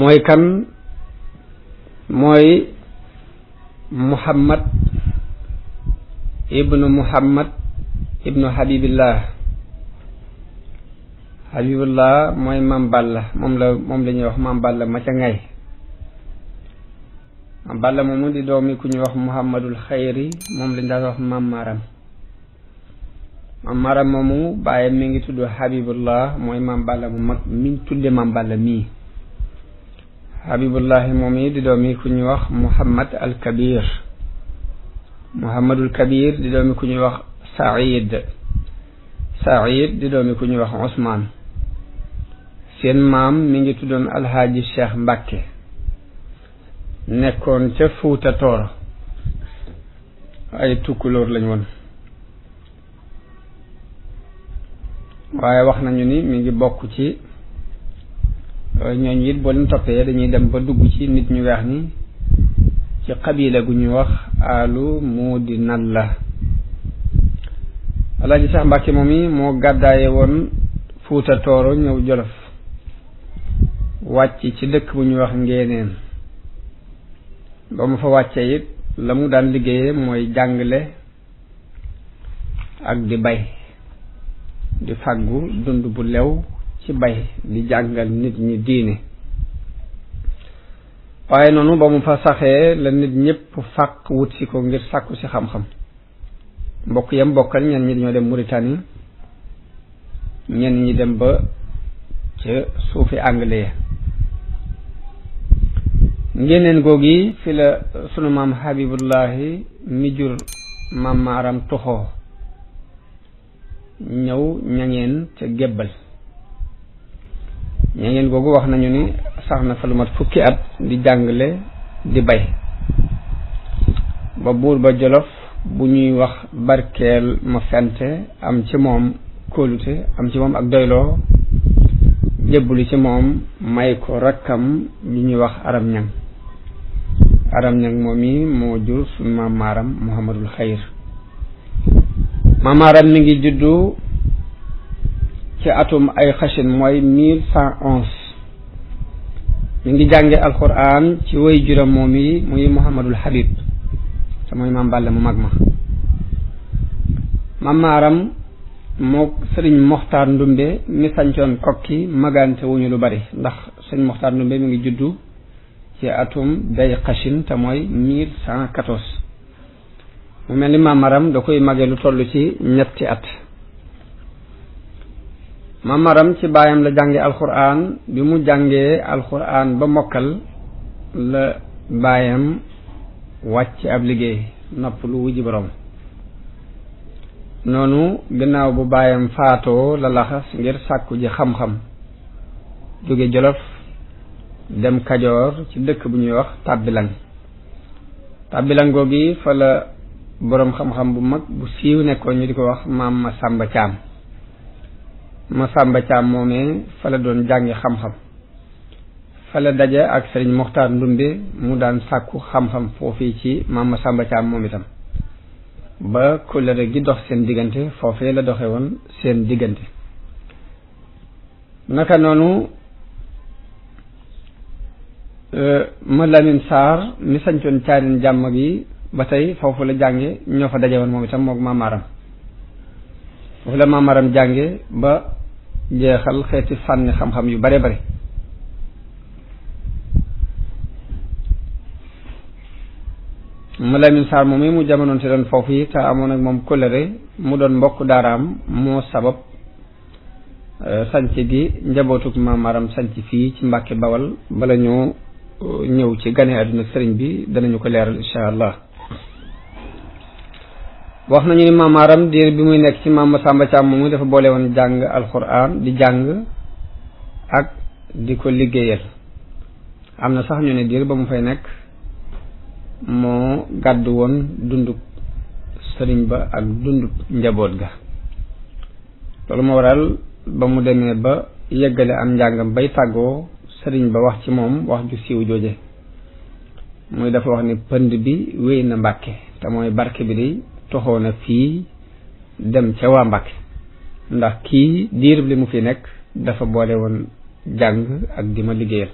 mooy kan? mooy Muhammad ibnu Habibillah mooy Maam Balla moom la ñuy wax Maam Balla ma ca ngay. Maam Balla moomu di doomi ku ñuy wax Muhammadul Xayri moom lañ daan wax Maam Maram. Maam Maram moomu bàyyam mi ngi tudd Habibullah mooy Maam Balla mu mag miñ tudde Maam Balla mii. Habibullahi moom yi di doomi ku ñuy wax Muhammadul Kabir di doomi ku ñuy wax Saïd di doomi ku ñuy wax Ousmane. seen maam mi ngi tuddoon Alhaaji Cheikh Mbàkke nekkoon ca Fuuta Tooro ay tukkulóor lañ woon, waaye wax nañu ni mi ngi bokk ci ñooñu it boo leen toppee dañuy dem ba dugg ci nit ñu weex ni ci xabila gu ñuy wax alu muudi nalla. Alhaaji Cheikh Mbàkke moom yi moo gàddaaye woon Fuuta Tooro ñëw Jolof wàcc ci dëkk bu ñuy wax Ngéeneen. ba mu fa wàccee it la mu daan liggéeyee mooy jàngale ak di bay, di fàggu dund bu lew ci bay, di jàngal nit ñi diine. waaye noonu ba mu fa saxee la nit ñëpp fàq wut si ko ngir sàkku si xam-xam. mbokk yam bokkal ñenn ñi dañoo dem Mauritanie, ñenn ñi dem ba ca suufi anglais. Ngéeneen googi fi la sunu maam Habibullahi mi jur Maam Maaram toxoo ñëw ñangeen ca gébbal. ñangeen googu wax nañu ni sax na fa lu mat fukki at di jàngale di bay, ba buur ba Jolof bu ñuy wax Barkeel ma fente am ci moom kóolute, am ci moom ak doyloo, jébbulu ci moom may ko rakkam ñu ñuy wax Aram Ñang moom yi moo jur suñu Maam Maaram Muhammadul Xayr. Maam Maaram mi ngi juddu ci atum ay xashin mooy 1111. mi ngi jànge alquran ci way juram moom yi muy Muhammadul Habib te mooy Maam Balla mu mag ma. Maam Maaram moo sëriñ Moxtaar Ndumbe mi sancoon Kokki magante wuñu lu bari, ndax sëriñ Moxtaar Ndumbe mi ngi juddu ci atum day xashin te mooy 1114. mu mel ni Maam Maaram da koy mage lu toll ci ñetti at. Maam Maaram ci baayam la jànge alquran. bi mu jàngee alquran ba mokkal la baayam wàcc ab liggéey nopp lu wujji borom. noonu gannaaw bu baayam faatoo la laxas ngir sàkku ji xam-xam, jóge Jolof dem Kajoor ci dëkk bu ñuy wax Tàbbilang googi fa la boroom xam-xam bu mag bu siiw nekkoon ñu di ko wax Maam Masamba Caam moomee fa la doon jàngi xam-xam. fa la daje ak Sëriñ Moxtaar Ndumbe mu daan sàkku xam-xam foofii ci Maam Masamba Caam moom itam, ba kóllëre gi dox seen diggante foofee la doxe woon seen diggante. naka noonu ma Lamin Saar mi sañcoon Caarin jàmm gi ba tey foofu la jànge, ñoo fa daje woon moom itam mook Maam Maaram. foofu la Maam Maaram jànge ba jeexal xeeti fànni xam-xam yu bare bare. ma Lamin Saar moom yi mu jamonoon te doon foofu yi te amoon ak moom kóllëre mu doon mbokk daaraam moo sabab sanc gi njabootuk Maam Maaram sanc fii ci Mbàkke Bawal. bala ñoo ñëw ci gane àdduna sëriñ bi danañu ko leeral insha allah. wax nañu ni Maam Maaram diir bi muy nekk ci Maam Masamba Caam moomu dafa boole woon jàng alquran di jàng ak di ko liggéeyal. am na sax ñu ne diir ba mu fay nekk moo gàddu woon dundub sëriñ ba ak dundub njaboot ga. loolu moo waral ba mu demee ba yeggale am njàngam bay tàggoo sëriñ ba wax ci moom wax ju siiw jooje, muy dafa wax ni pënd bi wéy na Mbàkke, te mooy barke bi di toxoo na fii dem ca waa Mbàkke, ndax kii diirub li mu fi nekk dafa boole woon jàng ak di ma liggéeyal.